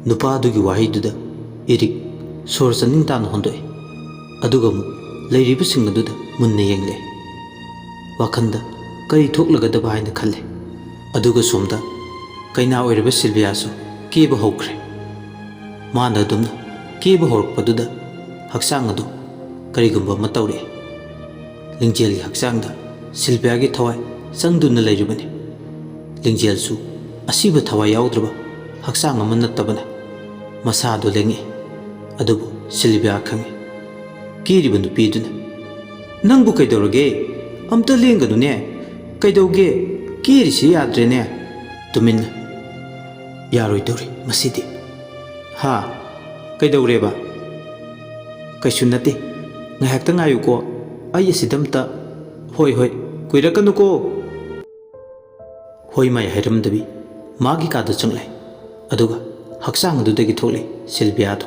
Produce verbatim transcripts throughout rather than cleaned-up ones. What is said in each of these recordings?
ꯅꯨꯄꯥ ꯑꯗꯨꯒꯤ ꯋꯥꯍꯩꯗꯨꯗ ꯏꯔꯤꯛ ꯁꯣꯔ ꯆꯥꯅꯤꯡ ꯇꯥꯅ ꯍꯣꯟꯗꯣꯛꯏ꯫ ꯑꯗꯨꯒ ꯑꯃꯨꯛ ꯂꯩꯔꯤꯕꯁꯤꯡ ꯑꯗꯨꯗ ꯃꯨꯟꯅ ꯌꯦꯡꯂꯦ꯫ ꯋꯥꯈꯜꯗ ꯀꯔꯤ ꯊꯣꯛꯂꯒꯗꯕ ꯍꯥꯏꯅ ꯈꯜꯂꯦ꯫ ꯑꯗꯨꯒ ꯁꯣꯝꯗ ꯀꯩꯅꯥ ꯑꯣꯏꯔꯤꯕ ꯁꯤꯜꯚꯤꯌꯥꯁꯨ ꯀꯦꯕ ꯍꯧꯈ꯭ꯔꯦ꯫ ꯃꯥꯅ ꯑꯗꯨꯝꯅ ꯀꯦꯕ ꯍꯧꯔꯛꯄꯗꯨꯗ ꯍꯛꯆꯥꯡ ꯑꯗꯨ ꯀꯔꯤꯒꯨꯝꯕ ꯑꯃ ꯇꯧꯔꯛꯏ꯫ ꯂꯤꯡꯖꯦꯜꯒꯤ ꯍꯛꯆꯥꯡꯗ ꯁꯤꯜꯚꯤꯌꯥꯒꯤ ꯊꯋꯥꯏ ꯆꯪꯗꯨꯅ ꯂꯩꯔꯤꯕꯅꯤ꯫ ꯂꯤꯡꯖꯦꯜꯁꯨ ꯑꯁꯤꯕ ꯊꯋꯥꯏ ꯌꯥꯎꯗ꯭ꯔꯕ ꯍꯛꯆꯥꯡ ꯑꯃ ꯅꯠꯇꯕꯅ ꯃꯁꯥꯗꯨ ꯂꯦꯡꯉꯛꯏ꯫ ꯑꯗꯨꯕꯨ ꯁꯤꯜꯚꯤꯌꯥ ꯈꯪꯏ꯫ ꯀꯦꯔꯤꯕ ꯅꯨꯄꯤꯗꯨꯅ, "ꯅꯪꯕꯨ ꯀꯩꯗꯧꯔꯒꯦ? ꯑꯝꯇ ꯂꯦꯡꯒꯅꯨꯅꯦ꯫ ꯀꯩꯗꯧꯒꯦ? ꯀꯦꯔꯤꯁꯤ ꯌꯥꯗ꯭ꯔꯦꯅꯦ꯫ ꯇꯨꯃꯤꯟꯅ꯫ ꯌꯥꯔꯣꯏꯗꯧꯔꯤ ꯃꯁꯤꯗꯤ꯫" "ꯍꯥ? ꯀꯩꯗꯧꯔꯦꯕ?" "ꯀꯩꯁꯨ ꯅꯠꯇꯦ꯫ ꯉꯥꯏꯍꯥꯛꯇ ꯉꯥꯏꯌꯨꯀꯣ꯫ ꯑꯩ ꯑꯁꯤꯗ ꯑꯝꯇ꯫" "ꯍꯣꯏ, ꯍꯣꯏ꯫ ꯀꯨꯏꯔꯛꯀꯅꯨꯀꯣ꯫" ꯍꯣꯏ ꯃꯥꯏ ꯍꯥꯏꯔꯝꯗꯕꯤ ꯃꯥꯒꯤ ꯀꯥꯗ ꯆꯪꯂꯛꯏ꯫ ꯑꯗꯨꯒ ꯍꯛꯆꯥꯡ ꯑꯗꯨꯗꯒꯤ ꯊꯣꯛꯂꯛꯏ ꯁꯤꯜꯚꯤꯌꯥꯗꯣ꯫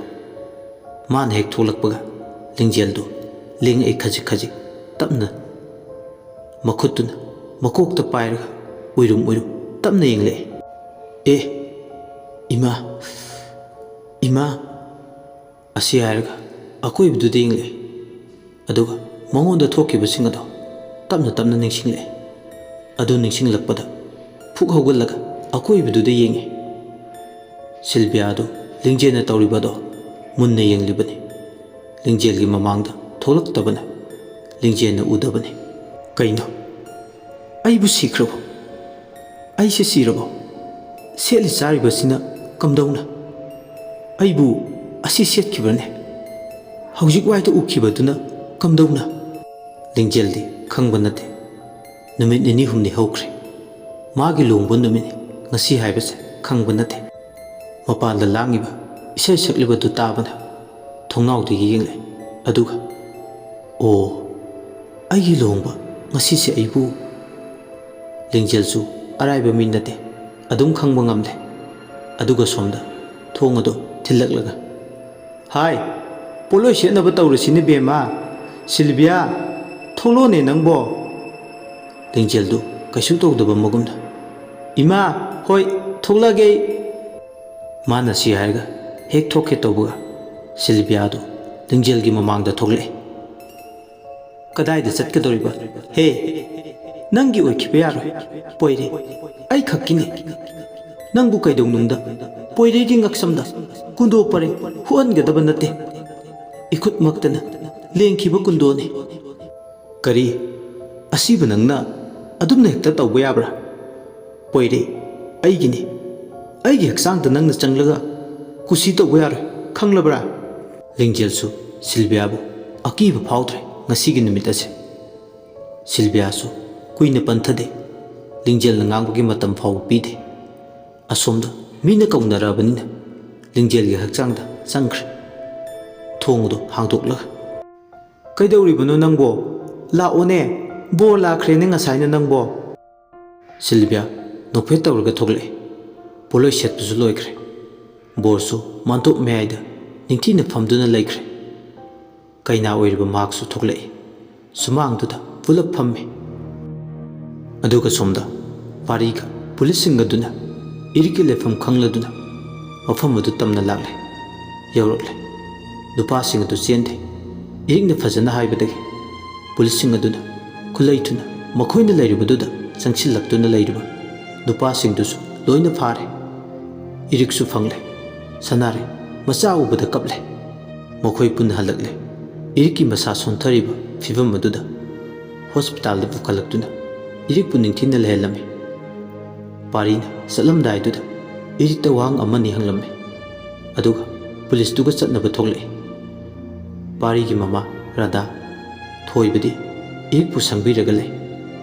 ꯃꯥꯅ ꯍꯦꯛ ꯊꯣꯛꯂꯛꯄꯒ ꯂꯤꯡꯖꯦꯜꯗꯨ ꯂꯦꯡꯉꯛꯏ ꯈꯖꯤꯛ ꯈꯖꯤꯛ ꯇꯞꯅ꯫ ꯃꯈꯨꯠꯇꯨꯅ ꯃꯀꯣꯛꯇ ꯄꯥꯏꯔꯒ ꯎꯏꯔꯨꯝ ꯎꯏꯔꯨꯝ ꯇꯞꯅ ꯌꯦꯡꯂꯛꯏ꯫ "ꯑꯦ, ꯏꯃꯥ, ꯏꯃꯥ!" ꯑꯁꯤ ꯍꯥꯏꯔꯒ ꯑꯀꯣꯏꯕꯗꯨꯗ ꯌꯦꯡꯂꯛꯏ꯫ ꯑꯗꯨꯒ ꯃꯉꯣꯟꯗ ꯊꯣꯛꯈꯤꯕꯁꯤꯡ ꯑꯗꯣ ꯇꯞꯅ ꯇꯞꯅ ꯅꯤꯡꯁꯤꯡꯂꯛꯏ꯫ ꯑꯗꯨ ꯅꯤꯡꯁꯤꯡꯂꯛꯄꯗ ꯐꯨꯛ ꯍꯧꯒꯠꯂꯒ ꯑꯀꯣꯏꯕꯗꯨꯗ ꯌꯦꯡꯉꯤ꯫ ꯁꯤꯜꯚꯤꯌꯥꯗꯨ ꯂꯤꯡꯖꯦꯜꯅ ꯇꯧꯔꯤꯕꯗꯣ ꯃꯨꯟꯅ ꯌꯦꯡꯂꯤꯕꯅꯤ꯫ ꯂꯤꯡꯖꯦꯜꯒꯤ ꯃꯃꯥꯡꯗ ꯊꯣꯛꯂꯛꯇꯕꯅ ꯂꯤꯡꯖꯦꯜꯅ ꯎꯗꯕꯅꯤ꯫ "ꯀꯩꯅꯣ? ꯑꯩꯕꯨ ꯁꯤꯈ꯭ꯔꯕꯣ? ꯑꯩꯁꯦ ꯁꯤꯔꯕꯣ? ꯁꯦꯠꯂꯤ ꯆꯥꯔꯤꯕꯁꯤꯅ ꯀꯝꯗꯧꯅ? ꯑꯩꯕꯨ ꯑꯁꯤ ꯁꯦꯠꯈꯤꯕ꯭ꯔꯅꯦ? ꯍꯧꯖꯤꯛ ꯋꯥꯏꯗ ꯎꯈꯤꯕꯗꯨꯅ ꯀꯝꯗꯧꯅ?" ꯂꯤꯡꯖꯦꯜꯗꯤ ꯈꯪꯕ ꯅꯠꯇꯦ꯫ ꯅꯨꯃꯤꯠ ꯅꯤꯅꯤ ꯍꯨꯝꯅꯤ ꯍꯧꯈ꯭ꯔꯦ꯫ ꯃꯥꯒꯤ ꯂꯨꯍꯣꯡꯕ ꯅꯨꯃꯤꯠꯅꯤ꯫ ꯉꯁꯤ ꯍꯥꯏꯕꯁꯦ ꯈꯪꯕ ꯅꯠꯇꯦ꯫ ꯃꯄꯥꯟꯗ ꯂꯥꯡꯉꯤꯕ ꯏꯁꯩ ꯁꯛꯂꯤꯕꯗꯨ ꯇꯥꯕꯅ ꯊꯣꯡꯅꯥꯎꯗꯒꯤ ꯌꯦꯡꯂꯛꯏ꯫ ꯑꯗꯨꯒ, "ꯑꯣ, ꯑꯩꯒꯤ ꯂꯨꯍꯣꯡꯕ ꯉꯁꯤꯁꯦ ꯑꯩꯕꯨ?" ꯂꯤꯡꯖꯦꯜꯁꯨ ꯑꯔꯥꯏꯕ ꯃꯤ ꯅꯠꯇꯦ, ꯑꯗꯨꯝ ꯈꯪꯕ ꯉꯝꯗꯦ꯫ ꯑꯗꯨꯒ ꯁꯣꯝꯗ ꯊꯣꯡ ꯑꯗꯨ ꯊꯤꯜꯂꯛꯂꯒ, "ꯍꯥꯏ, ꯄꯣꯠꯂꯣꯏ ꯁꯦꯠꯅꯕ ꯇꯧꯔꯁꯤꯅꯦ ꯕꯦꯝꯃ꯫ ꯁꯤꯜꯕꯤꯌꯥ, ꯊꯣꯛꯂꯛꯑꯣꯅꯦ ꯅꯪꯕꯣ!" ꯂꯤꯡꯖꯦꯜꯗꯨ ꯀꯩꯁꯨ ꯇꯧꯗꯕ ꯃꯒꯨꯝꯗ, "ꯏꯃꯥ, ꯍꯣꯏ, ꯊꯣꯛꯂꯛꯑꯒꯦ ꯑꯩ꯫" ꯃꯥꯅ ꯁꯤ ꯍꯥꯏꯔꯒ ꯍꯦꯛ ꯊꯣꯛꯀꯦ ꯇꯧꯕꯒ, ꯁꯤꯜꯕꯤꯌꯥꯗꯨ ꯂꯤꯡꯖꯦꯜꯒꯤ ꯃꯃꯥꯡꯗ ꯊꯣꯛꯂꯛꯑꯦ꯫ "ꯀꯗꯥꯏꯗ ꯆꯠꯀꯗꯧꯔꯤꯕ? ꯍꯦ, ꯅꯪꯒꯤ ꯑꯣꯏꯈꯤꯕ ꯌꯥꯔꯣꯏ, ꯄꯣꯏꯔꯩ꯫ ꯑꯩ ꯈꯛꯀꯤꯅꯤ꯫ ꯅꯪꯕꯨ ꯀꯩꯗꯧꯅꯨꯡꯗ ꯄꯣꯏꯔꯩꯒꯤ ꯉꯛꯁꯝꯗ ꯀꯨꯟꯗꯣ ꯄꯔꯦꯡ ꯍꯨꯛꯍꯟꯒꯗꯕ ꯅꯠꯇꯦ꯫ ꯏꯈꯨꯠꯃꯛꯇꯅ ꯂꯦꯡꯈꯤꯕ ꯀꯨꯟꯗꯣꯅꯤ꯫" "ꯀꯔꯤ? ꯑꯁꯤꯕꯨ ꯅꯪꯅ ꯑꯗꯨꯝꯅ ꯍꯦꯛꯇ ꯇꯧꯕ ꯌꯥꯕ꯭ꯔꯥ? ꯄꯣꯏꯔꯩ, ꯑꯩꯒꯤꯅꯤ꯫ ꯑꯩꯒꯤ ꯍꯛꯆꯥꯡꯗ ꯅꯪꯅ ꯆꯪꯂꯒ ꯀꯨꯁꯤ ꯇꯧꯕ ꯌꯥꯔꯣꯏ, ꯈꯪꯂꯕ꯭ꯔꯥ?" ꯂꯤꯡꯖꯦꯜꯁꯨ ꯁꯤꯜꯕꯤꯌꯥꯕꯨ ꯑꯀꯤꯕ ꯐꯥꯎꯗ꯭ꯔꯦ ꯉꯁꯤꯒꯤ ꯅꯨꯃꯤꯠ ꯑꯁꯦ꯫ ꯁꯤꯜꯕꯤꯌꯥꯁꯨ ꯀꯨꯏꯅ ꯄꯟꯊꯗꯦ꯫ ꯂꯤꯡꯖꯦꯜꯅ ꯉꯥꯡꯕꯒꯤ ꯃꯇꯝ ꯐꯥꯎꯕ ꯄꯤꯗꯦ꯫ ꯑꯁꯣꯝꯗ ꯃꯤꯅ ꯀꯧꯅꯔꯕꯅꯤꯅ ꯂꯤꯡꯖꯦꯜꯒꯤ ꯍꯛꯆꯥꯡꯗ ꯆꯪꯈ꯭ꯔꯦ꯫ ꯊꯣꯡꯗꯣ ꯍꯥꯡꯗꯣꯛꯂꯒ, "ꯀꯩꯗꯧꯔꯤꯕꯅꯣ ꯅꯪꯕꯣ? ꯂꯥꯛꯑꯣꯅꯦ, ꯕꯣꯔ ꯂꯥꯛꯈ꯭ꯔꯦꯅꯦ ꯉꯁꯥꯏꯅ ꯅꯪꯕꯣ꯫" ꯁꯤꯜꯕꯤꯌꯥ ꯅꯣꯛꯐꯦꯠ ꯇꯧꯔꯒ ꯊꯣꯛꯂꯛꯏ꯫ ꯄꯣꯠꯂꯣꯏ ꯁꯦꯠꯄꯁꯨ ꯂꯣꯏꯈ꯭ꯔꯦ꯫ ꯕꯣꯔꯁꯨ ꯃꯥꯟꯇꯣꯞ ꯃꯌꯥꯏꯗ ꯅꯤꯡꯊꯤꯅ ꯐꯝꯗꯨꯅ ꯂꯩꯈ꯭ꯔꯦ꯫ ꯀꯩꯅꯥ ꯑꯣꯏꯔꯤꯕ ꯃꯍꯥꯛꯁꯨ ꯊꯣꯛꯂꯛꯏ꯫ ꯁꯨꯃꯥꯡꯗꯨꯗ ꯄꯨꯂꯞ ꯐꯝꯃꯤ꯫ ꯑꯗꯨꯒ ꯁꯣꯝꯗ ꯄꯥꯔꯤꯒ ꯄꯨꯂꯤꯁꯁꯤꯡ ꯑꯗꯨꯅ ꯏꯔꯤꯛꯀꯤ ꯂꯩꯐꯝ ꯈꯪꯂꯗꯨꯅ ꯃꯐꯝ ꯑꯗꯨ ꯇꯝꯅ ꯂꯥꯛꯂꯦ꯫ ꯌꯧꯔꯛꯂꯦ꯫ ꯅꯨꯄꯥꯁꯤꯡ ꯑꯗꯨ ꯆꯦꯟꯗꯦ꯫ ꯏꯔꯤꯛꯅ ꯐꯖꯅ ꯍꯥꯏꯕꯗꯒꯤ ꯄꯨꯂꯤꯁꯁꯤꯡ ꯑꯗꯨꯅ ꯈꯨꯠꯂꯩ ꯊꯨꯅ ꯃꯈꯣꯏꯅ ꯂꯩꯔꯤꯕꯗꯨꯗ ꯆꯪꯁꯤꯜꯂꯛꯇꯨꯅ ꯂꯩꯔꯤꯕ ꯅꯨꯄꯥꯁꯤꯡꯗꯨꯁꯨ ꯂꯣꯏꯅ ꯐꯥꯔꯦ꯫ ꯏꯔꯤꯛꯁꯨ ꯐꯪꯂꯦ꯫ ꯁꯅꯥꯔꯩ ꯃꯆꯥ ꯎꯕꯗ ꯀꯞꯂꯦ꯫ ꯃꯈꯣꯏ ꯄꯨꯟꯅ ꯍꯜꯂꯛꯂꯦ꯫ ꯏꯔꯤꯛꯀꯤ ꯃꯁꯥ ꯁꯣꯟꯊꯔꯤꯕ ꯐꯤꯚꯝ ꯑꯗꯨꯗ ꯍꯣꯁꯄꯤꯇꯥꯜꯗ ꯄꯨꯈꯠꯂꯛꯇꯨꯅ ꯏꯔꯤꯛꯄꯨ ꯅꯤꯡꯊꯤꯅ ꯂꯩꯍꯜꯂꯝꯃꯤ꯫ ꯄꯥꯔꯤꯅ ꯆꯠꯂꯝꯗꯥꯏꯗꯨꯗ ꯏꯔꯤꯛꯇ ꯋꯥꯍꯪ ꯑꯃꯅꯤ ꯍꯪꯂꯝꯃꯤ꯫ ꯑꯗꯨꯒ ꯄꯨꯂꯤꯁꯇꯨꯒ ꯆꯠꯅꯕ ꯊꯣꯛꯂꯛꯏ꯫ ꯄꯥꯔꯤꯒꯤ ꯃꯃꯥ ꯔꯥꯙꯥ, ꯊꯣꯏꯕꯗꯤ ꯏꯔꯤꯛꯄꯨ ꯁꯪꯕꯤꯔꯒ ꯂꯩ꯫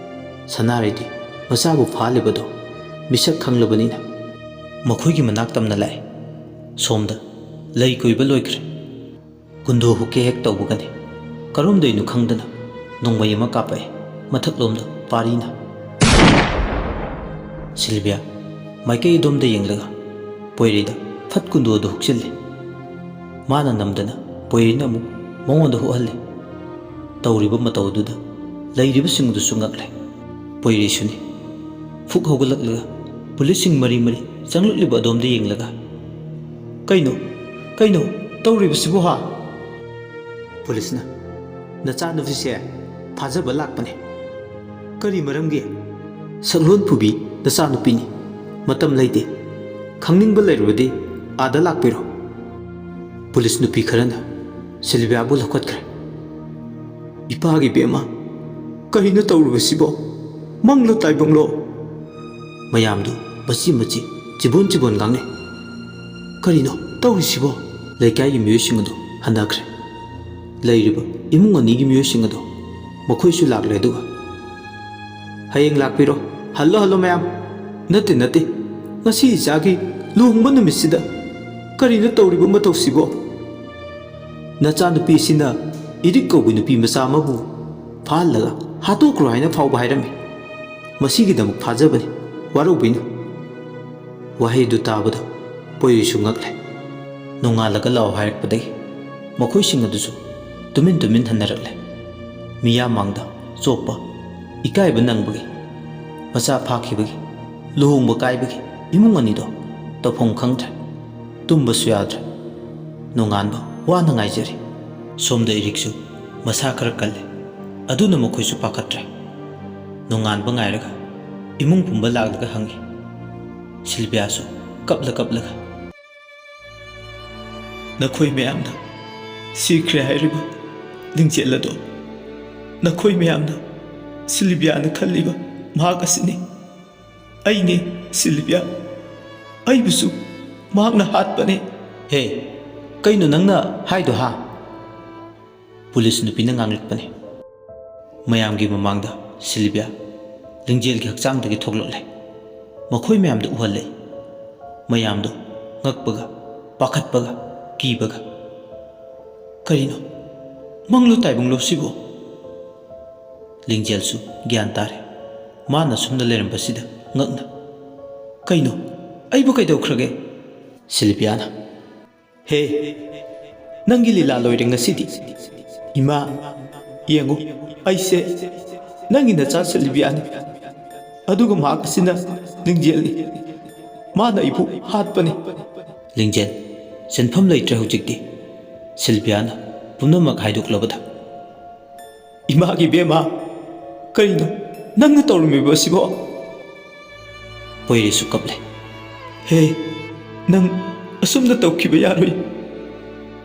ꯁꯅꯥꯔꯩꯗꯤ ꯃꯆꯥꯕꯨ ꯐꯥꯍꯜꯂꯤꯕꯗꯣ ꯃꯤꯁꯛ ꯈꯪꯂꯕꯅꯤꯅ ꯃꯈꯣꯏꯒꯤ ꯃꯅꯥꯛ ꯇꯝꯅ ꯂꯥꯛꯑꯦ꯫ ꯁꯣꯝꯗ ꯂꯩ ꯀꯣꯏꯕ ꯂꯣꯏꯈ꯭ꯔꯦ꯫ ꯀꯨꯟꯗꯣ ꯍꯨꯛꯀꯦ ꯍꯦꯛ ꯇꯧꯕꯒꯅꯤ ꯀꯔꯣꯝꯗꯩꯅꯣ ꯈꯪꯗꯅ ꯅꯣꯡꯃꯩ ꯑꯃ ꯀꯥꯞꯄꯛꯑꯦ ꯃꯊꯛꯂꯣꯝꯗ ꯄꯥꯔꯤꯅ꯫ ꯁꯤꯜꯚꯤꯌꯥ ꯃꯥꯏꯀꯩ ꯑꯗꯣꯝꯗ ꯌꯦꯡꯂꯒ ꯄꯣꯏꯔꯤꯗ ꯐꯠ ꯀꯨꯟꯗꯣꯗꯨ ꯍꯨꯛꯆꯤꯜꯂꯦ꯫ ꯃꯥꯅ ꯅꯝꯗꯅ ꯄꯣꯏꯔꯤꯅ ꯑꯃꯨꯛ ꯃꯉꯣꯟꯗ ꯍꯨꯛꯍꯜꯂꯦ꯫ ꯇꯧꯔꯤꯕ ꯃꯇꯧ ꯑꯗꯨꯗ ꯂꯩꯔꯤꯕꯁꯤꯡ ꯑꯗꯨꯁꯨ ꯉꯛꯂꯦ꯫ ꯄꯣꯏꯔꯤꯁꯨꯅꯤ꯫ ꯐꯨꯛ ꯍꯧꯒꯠꯂꯛꯂꯒ ꯄꯨꯂꯤꯁꯁꯤꯡ ꯃꯔꯤ ꯃꯔꯤ ꯆꯪꯂꯛꯂꯤꯕ ꯑꯗꯣꯝꯗ ꯌꯦꯡꯂꯒ, "ꯀꯩꯅꯣ? ꯀꯩꯅꯣ ꯇꯧꯔꯤꯕꯁꯤꯕꯨ ꯍꯥ?" ꯄꯨꯂꯤꯁꯅ, "ꯅꯆꯥꯅꯨꯄꯤꯁꯦ ꯐꯥꯖꯕ ꯂꯥꯛꯄꯅꯦ꯫" "ꯀꯔꯤ ꯃꯔꯝꯒꯤ?" "ꯁꯛꯂꯣꯟ ꯐꯨꯕꯤ ꯅꯆꯥꯅꯨꯄꯤꯅꯤ꯫ ꯃꯇꯝ ꯂꯩꯇꯦ꯫ ꯈꯪꯅꯤꯡꯕ ꯂꯩꯔꯕꯗꯤ ꯑꯥꯗ ꯂꯥꯛꯄꯤꯔꯣ꯫" ꯄꯨꯂꯤꯁ ꯅꯨꯄꯤ ꯈꯔꯅ ꯁꯤꯜꯚꯤꯌꯥꯕꯨ ꯂꯧꯈꯠꯈ꯭ꯔꯦ꯫ "ꯏꯄꯥꯒꯤ ꯕꯦꯝꯃ, ꯀꯔꯤꯅꯣ ꯇꯧꯔꯨꯕꯁꯤꯕꯣ? ꯃꯪꯂꯣ ꯇꯥꯏꯕꯪꯂꯣ?" ꯃꯌꯥꯝꯗꯨ ꯃꯆꯤ ꯃꯆꯤ, ꯆꯤꯕꯣꯟ ꯆꯤꯕꯣꯟ ꯉꯥꯡꯅꯩ꯫ "ꯀꯔꯤꯅꯣ ꯇꯧꯔꯤꯁꯤꯕꯣ?" ꯂꯩꯀꯥꯏꯒꯤ ꯃꯤꯑꯣꯏꯁꯤꯡ ꯑꯗꯨ ꯍꯟꯅꯈ꯭ꯔꯦ꯫ ꯂꯩꯔꯤꯕ ꯏꯃꯨꯡ ꯑꯅꯤꯒꯤ ꯃꯤꯑꯣꯏꯁꯤꯡ ꯑꯗꯨ ꯃꯈꯣꯏꯁꯨ ꯂꯥꯛꯂꯦ꯫ ꯑꯗꯨꯒ, "ꯍꯌꯦꯡ ꯂꯥꯛꯄꯤꯔꯣ, ꯍꯜꯂꯣ, ꯍꯜꯂꯣ ꯃꯌꯥꯝ꯫ ꯅꯠꯇꯦ, ꯅꯠꯇꯦ, ꯉꯁꯤ ꯏꯆꯥꯒꯤ ꯂꯨꯍꯣꯡꯕ ꯅꯨꯃꯤꯠꯁꯤꯗ ꯀꯔꯤꯅꯣ ꯇꯧꯔꯤꯕ ꯃꯇꯧꯁꯤꯕꯣ? ꯅꯆꯥꯅꯨꯄꯤ ꯑꯁꯤꯅ ꯏꯔꯤꯛ ꯀꯧꯕ ꯅꯨꯄꯤ ꯃꯆꯥ ꯑꯃꯕꯨ ꯐꯥꯍꯜꯂꯒ ꯍꯥꯠꯇꯣꯛꯈ꯭ꯔꯣ ꯍꯥꯏꯅ ꯐꯥꯎꯕ ꯍꯥꯏꯔꯝꯃꯤ꯫ ꯃꯁꯤꯒꯤꯗꯃꯛ ꯐꯥꯖꯕꯅꯤ, ꯋꯥꯔꯧꯕꯤꯅꯨ꯫" ꯋꯥꯍꯩꯗꯨ ꯇꯥꯕꯗ ꯄꯣꯏꯔꯤꯁꯨ ꯉꯛꯂꯦ꯫ ꯅꯣꯡꯉꯥꯜꯂꯒ ꯂꯥꯛꯑꯣ ꯍꯥꯏꯔꯛꯄꯗꯒꯤ ꯃꯈꯣꯏꯁꯤꯡ ꯑꯗꯨꯁꯨ ꯇꯨꯃꯤꯟ ꯇꯨꯃꯤꯟ ꯍꯟꯅꯔꯛꯂꯦ꯫ ꯃꯤꯌꯥꯝ ꯃꯥꯡꯗ ꯆꯣꯞꯄ, ꯏꯀꯥꯏꯕ ꯅꯪꯕꯒꯤ, ꯃꯆꯥ ꯐꯥꯈꯤꯕꯒꯤ, ꯂꯨꯍꯣꯡꯕ ꯀꯥꯏꯕꯒꯤ ꯏꯃꯨꯡ ꯑꯅꯤꯗꯣ ꯇꯧꯐꯝ ꯈꯪꯗ꯭ꯔꯦ꯫ ꯇꯨꯝꯕꯁꯨ ꯌꯥꯗ꯭ꯔꯦ꯫ ꯅꯣꯡꯉꯥꯟꯕ ꯋꯥꯅ ꯉꯥꯏꯖꯔꯤ꯫ ꯁꯣꯝꯗ ꯏꯔꯤꯛꯁꯨ ꯃꯁꯥ ꯈꯔ ꯀꯜꯂꯦ꯫ ꯑꯗꯨꯅ ꯃꯈꯣꯏꯁꯨ ꯄꯥꯈꯠꯇ꯭ꯔꯦ꯫ ꯅꯣꯡꯉꯥꯟꯕ ꯉꯥꯏꯔꯒ ꯏꯃꯨꯡ ꯄꯨꯝꯕ ꯂꯥꯛꯂꯒ ꯍꯪꯉꯤ꯫ ꯁꯤꯜꯚꯤꯌꯥꯁꯨ ꯀꯞꯂ ꯀꯞꯂꯒ, "ꯅꯈꯣꯏ ꯃꯌꯥꯝꯅ ꯁꯤꯈ꯭ꯔꯦ ꯍꯥꯏꯔꯤꯕ ꯂꯤꯡꯖꯦꯜ ꯑꯗꯣ, ꯅꯈꯣꯏ ꯃꯌꯥꯝꯅ ꯁꯤꯜꯚꯤꯌꯥꯅ ꯈꯜꯂꯤꯕ ꯃꯍꯥꯛ ꯑꯁꯤꯅꯤ꯫ ꯑꯩꯅꯦ ꯁꯤꯜꯚꯤꯌꯥ꯫ ꯑꯩꯕꯨꯁꯨ ꯃꯍꯥꯛꯅ ꯍꯥꯠꯄꯅꯦ꯫" "ꯍꯦ, ꯀꯩꯅꯣ ꯅꯪꯅ ꯍꯥꯏꯗꯣ ꯍꯥ?" ꯄꯨꯂꯤꯁ ꯅꯨꯄꯤꯅ ꯉꯥꯡꯂꯛꯄꯅꯤ꯫ ꯃꯌꯥꯝꯒꯤ ꯃꯃꯥꯡꯗ ꯁꯤꯜꯚꯤꯌꯥ ꯂꯤꯡꯖꯦꯜꯒꯤ ꯍꯛꯆꯥꯡꯗꯒꯤ ꯊꯣꯛꯂꯛꯂꯦ꯫ ꯃꯈꯣꯏ ꯃꯌꯥꯝꯗ ꯎꯍꯜꯂꯦ꯫ ꯃꯌꯥꯝꯗꯣ ꯉꯛꯄꯒ, ꯄꯥꯈꯠꯄꯒ, ꯀꯤꯕꯒ꯫ "ꯀꯔꯤꯅꯣ? ꯃꯪꯂꯣ ꯇꯥꯏꯕꯪꯂꯣ ꯁꯤꯕꯣ?" ꯂꯤꯡꯖꯦꯜꯁꯨ ꯒ꯭ꯌꯥꯟ ꯇꯥꯔꯦ꯫ ꯃꯥꯅ ꯁꯨꯝꯅ ꯂꯩꯔꯝꯕꯁꯤꯗ ꯉꯛꯅ, "ꯀꯩꯅꯣ? ꯑꯩꯕꯨ ꯀꯩꯗꯧꯈ꯭ꯔꯒꯦ?" ꯁꯤꯜꯕꯤꯌꯥꯅ, "ꯍꯦ, ꯅꯪꯒꯤ ꯂꯤꯂꯥ ꯂꯣꯏꯔꯦ ꯉꯁꯤꯗꯤ꯫ ꯏꯃꯥ, ꯌꯦꯡꯉꯨ, ꯑꯩꯁꯦ ꯅꯪꯒꯤ ꯅꯆꯥ ꯁꯤꯜꯕꯤꯌꯥꯅꯤ꯫ ꯑꯗꯨꯒ ꯃꯍꯥꯛ ꯑꯁꯤꯅ ꯂꯤꯡꯖꯦꯜꯅꯤ꯫ ꯃꯥꯅ ꯑꯩꯕꯨ ꯍꯥꯠꯄꯅꯤ꯫" ꯂꯤꯡꯖꯦꯜ, ꯆꯦꯟꯐꯝ ꯂꯩꯇ꯭ꯔꯦ ꯍꯧꯖꯤꯛꯇꯤ꯫ ꯁꯤꯜꯕꯤꯌꯥꯅ ꯄꯨꯝꯅꯃꯛ ꯍꯥꯏꯗꯣꯛꯂꯕꯗ, "ꯏꯃꯥꯒꯤ ꯏꯕꯦꯝꯃ, ꯀꯔꯤꯅꯣ ꯅꯪꯅ ꯇꯧꯔꯝꯃꯤꯕ ꯑꯁꯤꯕꯣ?" ꯄꯣꯏꯔꯦꯁꯨ ꯀꯞꯂꯦ꯫ "ꯍꯦ, ꯅꯪ ꯑꯁꯨꯝꯅ ꯇꯧꯈꯤꯕ ꯌꯥꯔꯣꯏ꯫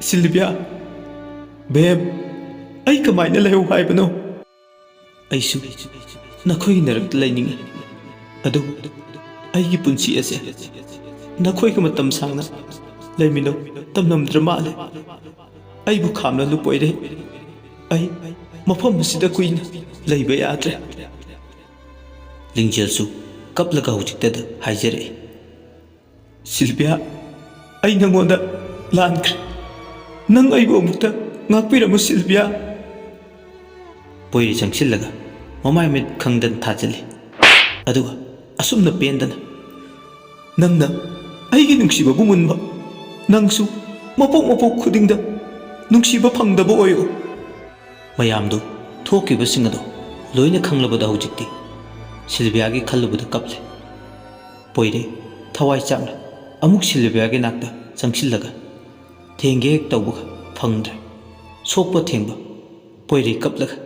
ꯁꯤꯜꯕꯤꯌꯥ, ꯕꯦꯝ, ꯑꯩ ꯀꯃꯥꯏꯅ ꯂꯩꯍꯧ ꯍꯥꯏꯕꯅꯣ? ꯑꯩꯁꯨ ꯅꯈꯣꯏꯒꯤ ꯅꯔꯛꯇ ꯂꯩꯅꯤꯡꯉꯤ, ꯑꯗꯨꯕꯨ ꯑꯩꯒꯤ ꯄꯨꯟꯁꯤ ꯑꯁꯦ ꯅꯈꯣꯏꯒ ꯃꯇꯝ ꯁꯥꯡꯅ ꯂꯩꯃꯤꯟꯅꯧ ꯇꯝꯂꯝꯗ꯭ꯔ ꯃꯥꯜꯂꯦ꯫ ꯑꯩꯕꯨ ꯈꯥꯝꯂꯅꯨ ꯄꯣꯏꯔꯦ꯫ ꯑꯩ ꯃꯐꯝ ꯑꯁꯤꯗ ꯀꯨꯏꯅ ꯂꯩꯕ ꯌꯥꯗ꯭ꯔꯦ꯫" ꯂꯤꯡꯖꯦꯜꯁꯨ ꯀꯞꯂꯒ ꯍꯧꯖꯤꯛꯇꯗ ꯍꯥꯏꯖꯔꯛꯏ, "ꯁꯤꯜꯕꯤꯌꯥ, ꯑꯩ ꯅꯉꯣꯟꯗ ꯂꯥꯟꯈ꯭ꯔꯦ꯫ ꯅꯪ ꯑꯩꯕꯨ ꯑꯃꯨꯛꯇ ꯉꯥꯛꯄꯤꯔꯝꯃꯨ ꯁꯤꯜꯕꯤꯌꯥ꯫" ꯄꯣꯏꯔꯤ ꯆꯪꯁꯤꯜꯂꯒ ꯃꯃꯥꯏ ꯃꯤꯠ ꯈꯪꯗꯅ ꯊꯥꯖꯤꯜꯂꯤ꯫ ꯑꯗꯨꯒ ꯑꯁꯨꯝꯅ ꯄꯦꯟꯗꯅ, "ꯅꯪꯅ ꯑꯩꯒꯤ ꯅꯨꯡꯁꯤꯕꯕꯨ ꯃꯨꯟꯕ, ꯅꯪꯁꯨ ꯃꯄꯣꯛ ꯃꯄꯣꯛ ꯈꯨꯗꯤꯡꯗ ꯅꯨꯡꯁꯤꯕ ꯐꯪꯗꯕ ꯑꯣꯏꯌꯨ꯫" ꯃꯌꯥꯝꯗꯨ ꯊꯣꯛꯈꯤꯕꯁꯤꯡ ꯑꯗꯨ ꯂꯣꯏꯅ ꯈꯪꯂꯕꯗ ꯍꯧꯖꯤꯛꯇꯤ ꯁꯤꯜꯕꯤꯌꯥꯒꯤ ꯈꯜꯂꯨꯕꯗ ꯀꯞꯂꯦ꯫ ꯄꯣꯏꯔꯦ ꯊꯋꯥꯏ ꯆꯥꯛꯅ ꯑꯃꯨꯛ ꯁꯤꯜꯕꯤꯌꯥꯒꯤ ꯅꯥꯛꯇ ꯆꯪꯁꯤꯜꯂꯒ ꯊꯦꯡꯒꯦ ꯍꯦꯛ ꯇꯧꯕꯒ ꯐꯪꯗ꯭ꯔꯦ꯫ ꯁꯣꯛꯄ ꯊꯦꯡꯕ ꯄꯣꯏꯔꯦ ꯀꯞꯂꯒ,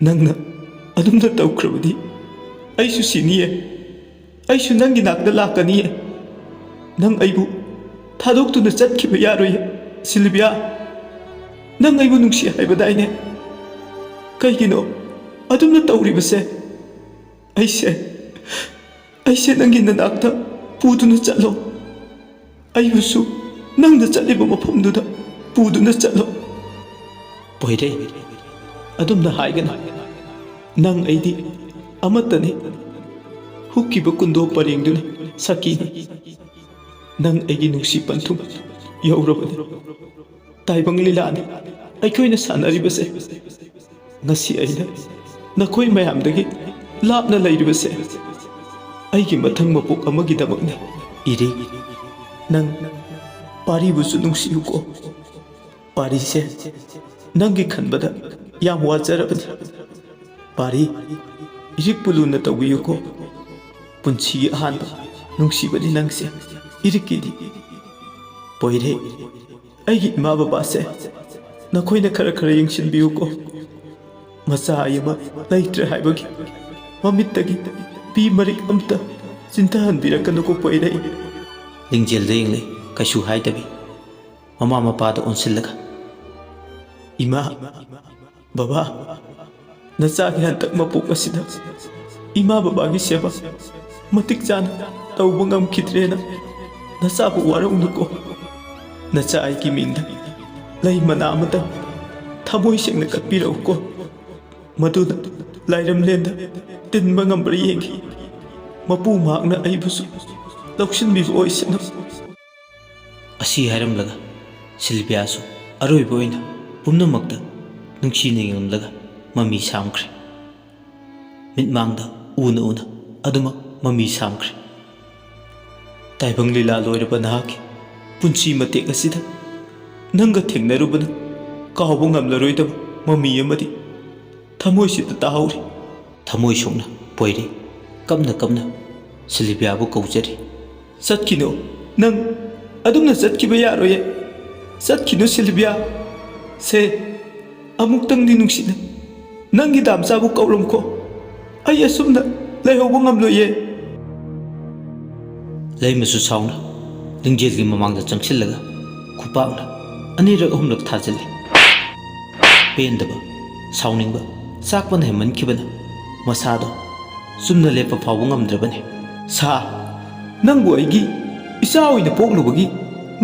"ꯅꯪꯅ ꯑꯗꯨꯝꯅ ꯇꯧꯈ꯭ꯔꯕꯗꯤ ꯑꯩꯁꯨ ꯁꯤꯅꯤꯌꯦ꯫ ꯑꯩꯁꯨ ꯅꯪꯒꯤ ꯅꯥꯛꯇ ꯂꯥꯛꯀꯅꯤꯌꯦ꯫ ꯅꯪ ꯑꯩꯕꯨ ꯊꯥꯗꯣꯛꯇꯨꯅ ꯆꯠꯈꯤꯕ ꯌꯥꯔꯣꯏꯌꯦ꯫ ꯁꯤꯜꯕꯤꯌꯥ, ꯅꯪ ꯑꯩꯕꯨ ꯅꯨꯡꯁꯤ ꯍꯥꯏꯕꯗꯥꯏꯅꯦ? ꯀꯩꯒꯤꯅꯣ ꯑꯗꯨꯝꯅ ꯇꯧꯔꯤꯕꯁꯦ? ꯑꯩꯁꯦ, ꯑꯩꯁꯦ ꯅꯪꯒꯤ ꯅꯅꯥꯛꯇ ꯄꯨꯗꯨꯅ ꯆꯠꯂꯣ꯫ ꯑꯩꯕꯨꯁꯨ ꯅꯪꯅ ꯆꯠꯂꯤꯕ ꯃꯐꯝꯗꯨꯗ ꯄꯨꯗꯨꯅ ꯆꯠꯂꯣ꯫" ꯄꯣꯏꯔꯩ, ꯑꯗꯨꯝꯅ ꯍꯥꯏꯒꯅꯨ꯫ ꯅꯪ ꯑꯩꯗꯤ ꯑꯃꯠꯇꯅꯤ꯫ ꯍꯨꯛꯈꯤꯕ ꯀꯨꯟꯗꯣ ꯄꯔꯦꯡꯗꯨꯅꯤ ꯁꯈꯤꯅꯤ꯫ ꯅꯪ ꯑꯩꯒꯤ ꯅꯨꯡꯁꯤ ꯄꯟꯊꯨꯡ ꯌꯧꯔꯕꯅꯤ꯫ ꯇꯥꯏꯕꯪ ꯂꯤꯂꯥꯅꯤ ꯑꯩꯈꯣꯏꯅ ꯁꯥꯟꯅꯔꯤꯕꯁꯦ꯫ ꯉꯁꯤ ꯑꯩꯅ ꯅꯈꯣꯏ ꯃꯌꯥꯝꯗꯒꯤ ꯂꯥꯞꯅ ꯂꯩꯔꯤꯕꯁꯦ ꯑꯩꯒꯤ ꯃꯊꯪ ꯃꯄꯣꯛ ꯑꯃꯒꯤꯗꯃꯛꯅꯤ꯫ ꯏꯔꯤꯛ, ꯅꯪ ꯄꯥꯔꯤꯕꯨꯁꯨ ꯅꯨꯡꯁꯤꯌꯨꯀꯣ꯫ ꯄꯥꯔꯤꯁꯦ ꯅꯪꯒꯤ ꯈꯟꯕꯗ ꯌꯥꯝ ꯋꯥꯖꯔꯕꯅꯤ꯫ ꯄꯥꯔꯤ, ꯏꯔꯤꯛꯄꯨ ꯂꯨꯅ ꯇꯧꯕꯤꯌꯨꯀꯣ꯫ ꯄꯨꯟꯁꯤꯒꯤ ꯑꯍꯥꯟꯕ ꯅꯨꯡꯁꯤꯕꯅꯤ ꯅꯪꯁꯦ꯫ ꯏꯔꯤꯛꯀꯤꯗꯤ ꯄꯣꯏꯔꯦ꯫ ꯑꯩꯒꯤ ꯏꯃꯥ ꯕꯕꯥꯁꯦ ꯅꯈꯣꯏꯅ ꯈꯔ ꯈꯔ ꯌꯦꯡꯁꯤꯟꯕꯤꯌꯨꯀꯣ꯫ ꯃꯆꯥ ꯑꯩ ꯑꯃ ꯂꯩꯇ꯭ꯔꯦ ꯍꯥꯏꯕꯒꯤ ꯃꯃꯤꯠꯇꯒꯤ ꯄꯤ ꯃꯔꯤꯛ ꯑꯝꯇ ꯆꯤꯟꯊꯍꯟꯕꯤꯔꯛꯀꯅꯨꯀꯣ ꯄꯣꯏꯔꯩ꯫ ꯂꯤꯡꯖꯦꯜꯗ ꯌꯦꯡꯂꯦ, ꯀꯩꯁꯨ ꯍꯥꯏꯗꯕꯤ ꯃꯃꯥ ꯃꯄꯥꯗ ꯑꯣꯟꯁꯤꯜꯂꯒ, "ꯏꯃꯥ, ꯕꯕꯥ, ꯅꯆꯥꯒꯤ ꯍꯟꯗꯛ ꯃꯄꯣꯛ ꯑꯁꯤꯗ ꯏꯃꯥ ꯕꯕꯥꯒꯤ ꯁꯦꯕꯥ ꯃꯇꯤꯛ ꯆꯥꯅ ꯇꯧꯕ ꯉꯝꯈꯤꯗ꯭ꯔꯦꯅ ꯅꯆꯥꯕꯨ ꯋꯥꯔꯧꯅꯨꯀꯣ꯫ ꯅꯆꯥ ꯑꯩꯒꯤ ꯃꯤꯡꯗ ꯂꯩ ꯃꯅꯥ ꯑꯃꯇꯪ ꯊꯃꯣꯏ ꯁꯦꯡꯅ ꯀꯠꯄꯤꯔꯛꯎꯀꯣ꯫ ꯃꯗꯨꯅ ꯂꯥꯏꯔꯝꯂꯦꯟꯗ ꯇꯤꯟꯕ ꯉꯝꯕ꯭ꯔꯥ ꯌꯦꯡꯈꯤ꯫ ꯃꯄꯨ ꯃꯍꯥꯛꯅ ꯑꯩꯕꯨꯁꯨ ꯂꯧꯁꯤꯟꯕꯤꯕ ꯑꯣꯏꯁꯅꯨ꯫" ꯑꯁꯤ ꯍꯥꯏꯔꯝꯂꯒ ꯁꯤꯜꯚꯤꯌꯥꯁꯨ ꯑꯔꯣꯏꯕ ꯑꯣꯏꯅ ꯄꯨꯝꯅꯃꯛꯇ ꯅꯨꯡꯁꯤꯅ ꯌꯦꯡꯂꯝꯂꯒ ꯃꯃꯤ ꯁꯥꯝꯈ꯭ꯔꯦ꯫ ꯃꯤꯠꯃꯥꯡꯗ ꯎꯅ ꯎꯅ ꯑꯗꯨꯃꯛ ꯃꯃꯤ ꯁꯥꯝꯈ꯭ꯔꯦ꯫ ꯇꯥꯏꯕꯪ ꯂꯤꯂꯥ ꯂꯣꯏꯔꯕ ꯅꯍꯥꯛꯀꯤ ꯄꯨꯟꯁꯤ ꯃꯇꯦꯛ ꯑꯁꯤꯗ ꯅꯪꯒ ꯊꯦꯡꯅꯔꯨꯕꯅ ꯀꯥꯎꯕ ꯉꯝꯂꯔꯣꯏꯗꯕ ꯃꯃꯤ ꯑꯃꯗꯤ ꯊꯃꯣꯏꯁꯤꯗ ꯇꯥꯍꯧꯔꯤ꯫ ꯊꯃꯣꯏ ꯁꯣꯛꯅ ꯄꯣꯏꯔꯤ꯫ ꯀꯞꯅ ꯀꯞꯅ ꯁꯤꯜꯚꯤꯌꯥꯕꯨ ꯀꯧꯖꯔꯤ꯫ "ꯆꯠꯈꯤꯅꯨ꯫ ꯅꯪ ꯑꯗꯨꯝꯅ ꯆꯠꯈꯤꯕ ꯌꯥꯔꯣꯏꯌꯦ꯫ ꯆꯠꯈꯤꯅꯨ ꯁꯤꯜꯚꯤꯌꯥ꯫ ꯁꯦ, ꯑꯃꯨꯛꯇꯪꯗꯤ ꯅꯨꯡꯁꯤꯅ ꯅꯪꯒꯤ ꯗꯥꯝꯆꯥꯕꯨ ꯀꯧꯔꯝꯈꯣ꯫ ꯑꯩ ꯑꯁꯨꯝꯅ ꯂꯩꯍꯧꯕ ꯉꯝꯂꯣꯏꯌꯦ꯫" ꯂꯩꯃꯁꯨ ꯁꯥꯎꯅ ꯂꯤꯡꯖꯦꯜꯒꯤ ꯃꯃꯥꯡꯗ ꯆꯪꯁꯤꯜꯂꯒ ꯈꯨꯄꯥꯛꯅ ꯑꯅꯤꯔꯛ ꯑꯍꯨꯝꯂꯛ ꯊꯥꯖꯤꯜꯂꯤ꯫ ꯄꯦꯟꯗꯕ, ꯁꯥꯎꯅꯤꯡꯕ, ꯆꯥꯛꯄꯅ ꯍꯦꯟꯃꯟꯈꯤꯕꯅ ꯃꯁꯥꯗꯣ ꯆꯨꯝꯅ ꯂꯦꯞꯄ ꯐꯥꯎꯕ ꯉꯝꯗ꯭ꯔꯕꯅꯤ꯫ "ꯁꯥ, ꯅꯪꯕꯨ ꯑꯩꯒꯤ ꯏꯆꯥ ꯑꯣꯏꯅ ꯄꯣꯛꯂꯨꯕꯒꯤ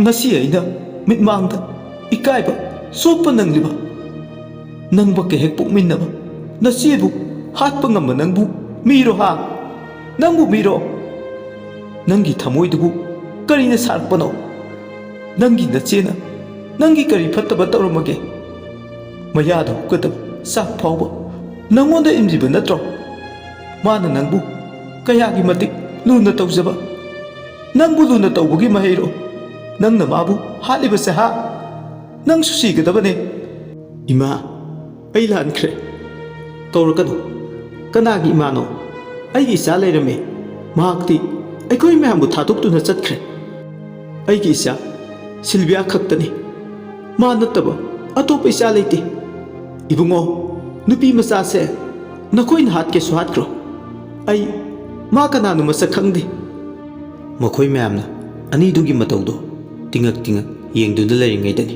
ꯉꯁꯤ ꯑꯩꯅ ꯃꯤꯠꯃꯥꯡꯗ ꯏꯀꯥꯏꯕ ꯆꯣꯞꯄ ꯅꯪꯂꯤꯕ? ꯅꯪꯕ ꯀꯩꯍꯦꯛ ꯄꯣꯛꯃꯤꯟꯅꯕ ꯅꯆꯦꯕꯨ ꯍꯥꯠꯄ ꯉꯝꯕ ꯅꯪꯕꯨ ꯃꯤꯔꯣ ꯍꯥ? ꯅꯪꯕꯨ ꯃꯤꯔꯣ? ꯅꯪꯒꯤ ꯊꯃꯣꯏꯗꯨꯕꯨ ꯀꯔꯤꯅ ꯁꯥꯔꯛꯄꯅꯣ? ꯅꯪꯒꯤ ꯅꯆꯦꯅ ꯅꯪꯒꯤ ꯀꯔꯤ ꯐꯠꯇꯕ ꯇꯧꯔꯝꯃꯒꯦ? ꯃꯌꯥꯗ ꯍꯨꯛꯀꯗꯕ ꯆꯥꯛ ꯐꯥꯎꯕ ꯅꯪꯉꯣꯟꯗ ꯏꯟꯕꯤꯕ ꯅꯠꯇ꯭ꯔꯣ? ꯃꯥꯅ ꯅꯪꯕꯨ ꯀꯌꯥꯒꯤ ꯃꯇꯤꯛ ꯂꯨꯅ ꯇꯧꯖꯕ? ꯅꯪꯕꯨ ꯂꯨꯅ ꯇꯧꯕꯒꯤ ꯃꯍꯩꯔꯣ? ꯅꯪꯅ ꯃꯥꯕꯨ ꯍꯥꯠꯂꯤꯕꯁꯦ ꯍꯥ? ꯅꯪꯁꯨ ꯁꯤꯒꯗꯕꯅꯦ꯫ ꯏꯃꯥ, ꯑꯩ ꯂꯥꯟꯈ꯭ꯔꯦ꯫ ꯀꯧꯔꯛꯀꯅꯨ꯫ ꯀꯅꯥꯒꯤ ꯏꯃꯥꯅꯣ? ꯑꯩꯒꯤ ꯏꯆꯥ ꯂꯩꯔꯝꯃꯦ꯫ ꯃꯍꯥꯛꯇꯤ ꯑꯩꯈꯣꯏ ꯃꯌꯥꯝꯕꯨ ꯊꯥꯗꯣꯛꯇꯨꯅ ꯆꯠꯈ꯭ꯔꯦ꯫ ꯑꯩꯒꯤ ꯏꯆꯥ ꯁꯤꯜꯚꯤꯌꯥ ꯈꯛꯇꯅꯤ꯫ ꯃꯥ ꯅꯠꯇꯕ ꯑꯇꯣꯞꯄ ꯏꯆꯥ ꯂꯩꯇꯦ꯫ ꯏꯕꯨꯡꯉꯣ, ꯅꯨꯄꯤ ꯃꯆꯥꯁꯦ ꯅꯈꯣꯏꯅ ꯍꯥꯠꯀꯦꯁꯨ ꯍꯥꯠꯈ꯭ꯔꯣ꯫ ꯑꯩ ꯃꯥ ꯀꯅꯥꯅꯣ ꯃꯁꯛ ꯈꯪꯗꯦ꯫ ꯃꯈꯣꯏ ꯃꯌꯥꯝꯅ ꯑꯅꯤꯗꯨꯒꯤ ꯃꯇꯧꯗꯣ ꯇꯤꯉꯛ ꯇꯤꯉꯛ ꯌꯦꯡꯗꯨꯅ ꯂꯩꯔꯤꯉꯩꯗꯅꯤ,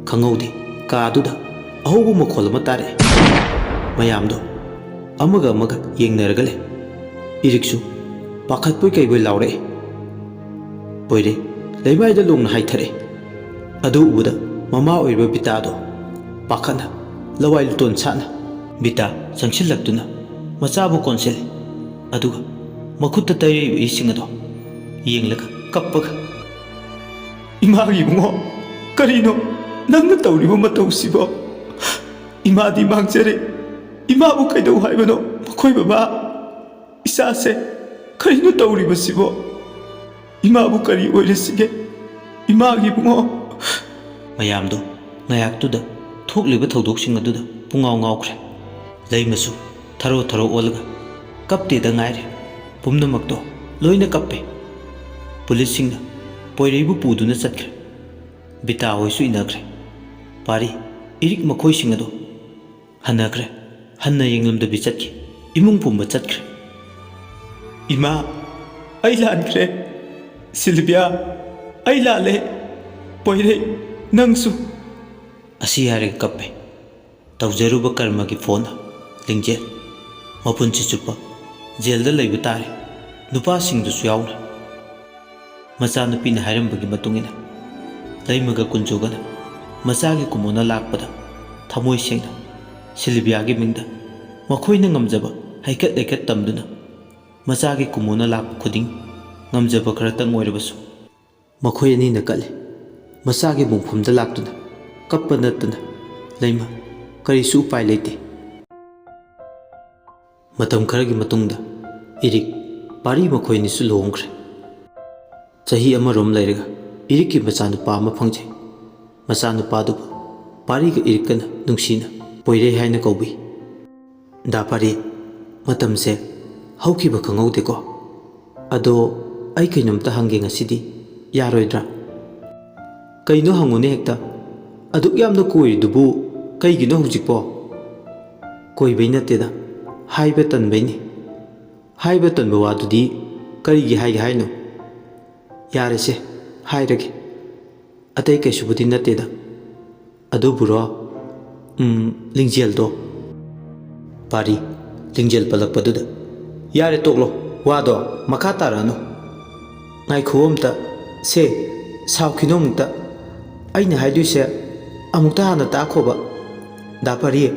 ꯈꯪꯍꯧꯗꯦ, ꯀꯥꯗꯨꯗ ꯑꯍꯧꯕ ꯃꯈꯣꯜ ꯑꯃ ꯇꯥꯔꯛꯑꯦ꯫ ꯃꯌꯥꯝꯗꯣ ꯑꯃꯒ ꯑꯃꯒ ꯌꯦꯡꯅꯔꯒ ꯂꯩ꯫ ꯏꯔꯤꯛꯁꯨ ꯄꯥꯈꯠꯄꯣꯏ ꯀꯩꯕꯣꯏ ꯂꯥꯎꯔꯛꯑꯦ꯫ ꯄꯣꯏꯔꯩ ꯂꯩꯃꯥꯏꯗ ꯂꯣꯡꯅ ꯍꯥꯏꯊꯔꯛꯑꯦ꯫ ꯑꯗꯨ ꯎꯕꯗ ꯃꯃꯥ ꯑꯣꯏꯔꯤꯕ ꯕꯤꯇꯥꯗꯣ ꯄꯥꯈꯠꯅ ꯂꯋꯥꯏ ꯂꯨꯇꯣꯟ ꯁꯥꯠꯅ ꯕꯤꯇꯥ ꯆꯪꯁꯤꯜꯂꯛꯇꯨꯅ ꯃꯆꯥꯕꯨ ꯀꯣꯟꯁꯤꯜꯂꯤ꯫ ꯑꯗꯨꯒ ꯃꯈꯨꯠꯇ ꯇꯩꯔꯛꯏꯕ ꯏꯁꯤꯡ ꯑꯗꯣ ꯌꯦꯡꯂꯒ ꯀꯞꯄꯒ, "ꯏꯃꯥꯒꯤ ꯏꯕꯨꯡꯉꯣ, ꯀꯔꯤꯅꯣ ꯅꯪꯅ ꯇꯧꯔꯤꯕ ꯃꯇꯧꯁꯤꯕꯣ? ꯏꯃꯥꯗꯤ ꯃꯥꯡꯖꯔꯦ꯫ ꯏꯃꯥꯕꯨ ꯀꯩꯗꯧ ꯍꯥꯏꯕꯅꯣ ꯃꯈꯣꯏ ꯕꯕꯥ? ꯏꯆꯥꯁꯦ ꯀꯔꯤꯅꯣ ꯇꯧꯔꯤꯕꯁꯤꯕꯣ? ꯏꯃꯥꯕꯨ ꯀꯔꯤ ꯑꯣꯏꯔꯁꯤꯒꯦ? ꯏꯃꯥꯒꯤ ꯏꯕꯨꯡꯉꯣ!" ꯃꯌꯥꯝꯗꯣ ꯉꯥꯏꯍꯥꯛꯇꯨꯗ ꯊꯣꯛꯂꯤꯕ ꯊꯧꯗꯣꯛꯁꯤꯡ ꯑꯗꯨꯗ ꯄꯨꯡꯉꯥꯎ ꯉꯥꯎꯈ꯭ꯔꯦ꯫ ꯂꯩꯃꯁꯨ ꯊꯔꯣ ꯊꯔꯣ ꯑꯣꯜꯂꯒ ꯀꯞꯇꯦꯗ ꯉꯥꯏꯔꯦ꯫ ꯄꯨꯝꯅꯃꯛꯇꯣ ꯂꯣꯏꯅ ꯀꯞꯄꯦ꯫ ꯄꯨꯂꯤꯁꯁꯤꯡꯅ ꯄꯣꯏꯔꯩꯕꯨ ꯄꯨꯗꯨꯅ ꯆꯠꯈ꯭ꯔꯦ꯫ ꯕꯤꯇꯥ ꯍꯣꯏꯁꯨ ꯏꯟꯅꯈ꯭ꯔꯦ꯫ ꯄꯥꯔꯤ ꯏꯔꯤꯛ ꯃꯈꯣꯏꯁꯤꯡ ꯑꯗꯣ ꯍꯟꯅꯈ꯭ꯔꯦ꯫ ꯍꯟꯅ ꯌꯦꯡꯂꯝꯗꯕꯤ ꯆꯠꯈꯤ꯫ ꯏꯃꯨꯡ ꯄꯨꯝꯕ ꯆꯠꯈ꯭ꯔꯦ꯫ "ꯏꯃꯥ, ꯑꯩ ꯂꯥꯟꯈ꯭ꯔꯦ꯫ ꯁꯤꯜꯚꯤꯌꯥ, ꯑꯩ ꯂꯥꯜꯂꯦ꯫ ꯄꯣꯏꯔꯩ, ꯅꯪꯁꯨ!" ꯑꯁꯤ ꯍꯥꯏꯔꯒ ꯀꯞꯄꯦ꯫ ꯇꯧꯖꯔꯨꯕ ꯀꯔꯃꯒꯤ ꯐꯣꯟꯅ ꯂꯤꯡꯖꯦꯜ꯫ ꯃꯄꯨꯟꯁꯤ ꯆꯨꯞꯄ ꯖꯦꯜꯗ ꯂꯩꯕ ꯇꯥꯔꯦ, ꯅꯨꯄꯥꯁꯤꯡꯗꯨꯁꯨ ꯌꯥꯎꯅ꯫ ꯃꯆꯥꯅꯨꯄꯤꯅ ꯍꯥꯏꯔꯝꯕꯒꯤ ꯃꯇꯨꯡ ꯏꯟꯅ ꯂꯩꯃꯒ ꯀꯨꯟꯖꯣꯒꯅ ꯃꯆꯥꯒꯤ ꯀꯨꯃꯣꯅ ꯂꯥꯛꯄꯗ ꯊꯃꯣꯏ ꯁꯦꯡꯅ ꯁꯤꯜꯚꯤꯌꯥꯒꯤ ꯃꯤꯡꯗ ꯃꯈꯣꯏꯅ ꯉꯝꯖꯕ ꯍꯩꯀꯠ ꯂꯩꯀꯠ ꯇꯝꯗꯨꯅ ꯃꯆꯥꯒꯤ ꯀꯨꯝꯑꯣꯟꯅ ꯂꯥꯛꯄ ꯈꯨꯗꯤꯡ ꯉꯝꯖꯕ ꯈꯔꯇꯪ ꯑꯣꯏꯔꯕꯁꯨ ꯃꯈꯣꯏ ꯑꯅꯤꯅ ꯀꯠꯂꯤ꯫ ꯃꯆꯥꯒꯤ ꯃꯣꯡꯐꯝꯗ ꯂꯥꯛꯇꯨꯅ ꯀꯞꯄ ꯅꯠꯇꯅ ꯂꯩꯃ ꯀꯔꯤꯁꯨ ꯎꯄꯥꯏ ꯂꯩꯇꯦ꯫ ꯃꯇꯝ ꯈꯔꯒꯤ ꯃꯇꯨꯡꯗ ꯏꯔꯤꯛ ꯄꯥꯔꯤ ꯃꯈꯣꯏ ꯑꯅꯤꯁꯨ ꯂꯨꯍꯣꯡꯈ꯭ꯔꯦ꯫ ꯆꯍꯤ ꯑꯃꯔꯣꯝ ꯂꯩꯔꯒ ꯏꯔꯤꯛꯀꯤ ꯃꯆꯥꯅꯨꯄꯥ ꯑꯃ ꯐꯪꯖꯩ꯫ ꯃꯆꯥꯅꯨꯄꯥꯗꯨꯕꯨ ꯄꯥꯔꯤꯒ ꯏꯔꯤꯛꯀꯅ ꯅꯨꯡꯁꯤꯅ ꯄꯣꯏꯔꯩ ꯍꯥꯏꯅ ꯀꯧꯕꯤ꯫ ꯗꯥ ꯄꯥꯔꯤ, ꯃꯇꯝꯁꯦ ꯍꯧꯈꯤꯕ ꯈꯪꯍꯧꯗꯦꯀꯣ꯫ ꯑꯗꯣ ꯑꯩ ꯀꯩꯅꯣꯝꯇ ꯍꯪꯒꯦ ꯉꯁꯤꯗꯤ, ꯌꯥꯔꯣꯏꯗ꯭ꯔꯥ? ꯀꯩꯅꯣ ꯍꯪꯉꯨꯅꯦ ꯍꯦꯛꯇ꯫ ꯑꯗꯨꯛ ꯌꯥꯝꯅ ꯀꯣꯏꯔꯤꯗꯨꯕꯨ ꯀꯩꯒꯤꯅꯣ ꯍꯧꯖꯤꯛꯄꯣ? ꯀꯣꯏꯕꯩ ꯅꯠꯇꯦꯗ, ꯍꯥꯏꯕ ꯇꯟꯕꯩꯅꯤ꯫ ꯍꯥꯏꯕ ꯇꯟꯕ ꯋꯥꯗꯨꯗꯤ ꯀꯔꯤꯒꯤ ꯍꯥꯏꯒꯦ ꯍꯥꯏꯅꯣ? ꯌꯥꯔꯦꯁꯦ, ꯍꯥꯏꯔꯒꯦ꯫ ꯑꯇꯩ ꯀꯩꯁꯨꯕꯨꯗꯤ ꯅꯠꯇꯦꯗ꯫ ꯑꯗꯨꯕꯨꯔꯣ? ꯎꯝ, ꯂꯤꯡꯖꯦꯜꯗꯣ꯫ ꯄꯥꯔꯤ, ꯂꯤꯡꯖꯦꯜ ꯄꯜꯂꯛꯄꯗꯨꯗ, "ꯌꯥꯔꯦ, ꯇꯣꯛꯂꯣ, ꯋꯥꯗꯣ ꯃꯈꯥ ꯇꯥꯔꯛꯑꯅꯨ꯫ ꯉꯥꯏꯈꯨꯑꯣ ꯑꯝꯇ, ꯁꯦ, ꯁꯥꯎꯈꯤꯅꯨ ꯑꯃꯨꯛꯇ꯫ ꯑꯩꯅ ꯍꯥꯏꯗꯣꯏꯁꯦ ꯑꯃꯨꯛꯇ ꯍꯥꯟꯅ ꯇꯥꯈꯣꯕ, ꯗꯥ ꯄꯥꯔꯤ꯫